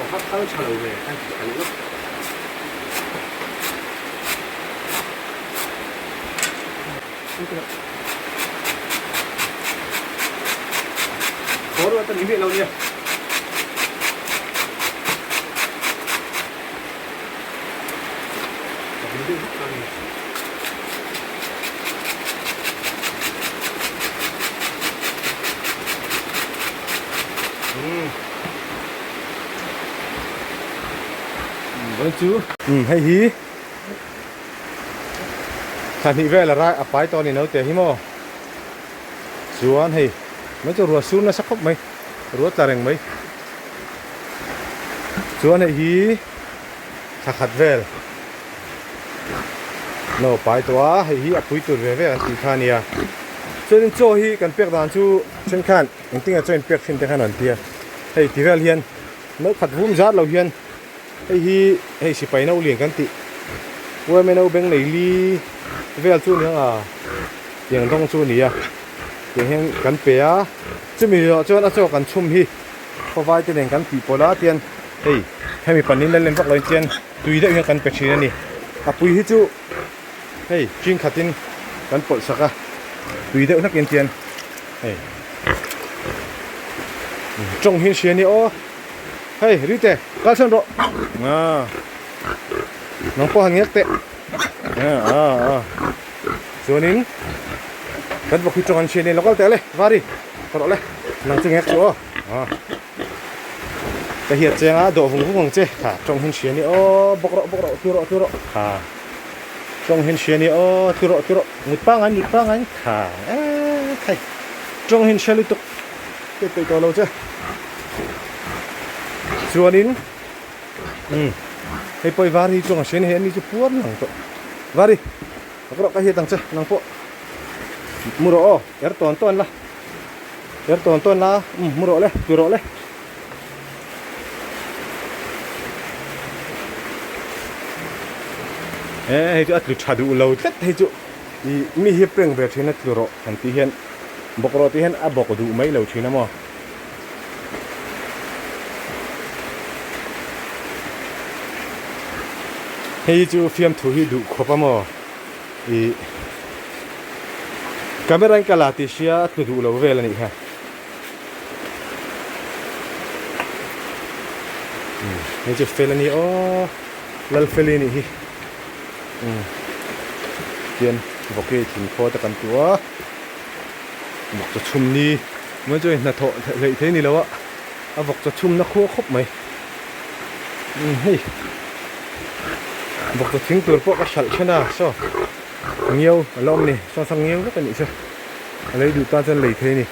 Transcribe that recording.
Ka kal tha lo ve kan ti tha leh lawk. Haw ruat a ni miah lo nia. Ka hlim deuh vak ta a ni. Vawi chu hei hi thla hnih vel a rai a pai tawh a ni naute hi maw chuan hei mai chu ruah sur nasa khawp mai ruah tla reng mai chuan hei hi thla khat vel no pai tawh a hei hi a pui tur ve ve an tih kha a nia chuanin chaw hi kan pek dan chu thenkhan engtin nge chaw in pek thin te khan an ti a hei ti vel hian no khat vum zat lo hian hei hi hei sipai no lian kan tih uaime no beng nei li vel chu a ni ang a tiang dawng chu a ni a tiang hian kan pe a chumi zawh chuan a chaw kan chhum hi khawvai te nen kan tih pawlh a tian hei hemi panin la len vak lo in chian tui deuh hian kan pe thin a ni a pui hi chu hei ching khatin kan pawlh sak a tui deuh hlakin chian hei tawng hi hria a ni aw hei rite kal sawn rawh ah nang pawh han ngek teh ah ah ah chuanin kan vawk hi tawng an hria a ni lo kal teh le vari ka rawh le nang chu ngek chu aw ah. Ka hiat cheng a dawh vung vung ang che kha tawng hin hria ni aw bawk rawh bawk rawh tlu rawh tlu rawh kha tawng hin hria ni aw tlu rawh tlu rawh ngut pangai ngut pangai kha eee khai tawng hin hria lutuk pek peih tawh lo che chuanin umm hei pawh i var hi tawng a hria ni hei ani chu puar lang tawh vari bawk rawh ka hiat ang che nang pawh mu rawh aw er tawn tawn la. Ker tawn tawn la umm hmu rawh le ti rawh le. E hei chu a tlu tha duh lo tlat hei chu ih mi hi prank ve thin a tlu rawh han tih hian bawk rawh tih hian a bawk duh mai lo thin a maw. Hei chu fiamthu hi duh khawp a maw. Ih camera in ka la tih hria a tlu duh lo vel a nih kha. Umm hei chu fel a ni aw Lalfeli a nih hi. Umm tian vawkei thingkhaw te kan tu a vawk chaw chhum ni mai chuan hnathawh hleih thei a ni lo a a vawk chaw chhum na khua khawp mai. Umm hei vawk chaw thing tur pawh ka hralh then a saw ngiau a la awm a ni saw saw ngiau vek a nih chu a lei duh tan chuan lei thei a ni.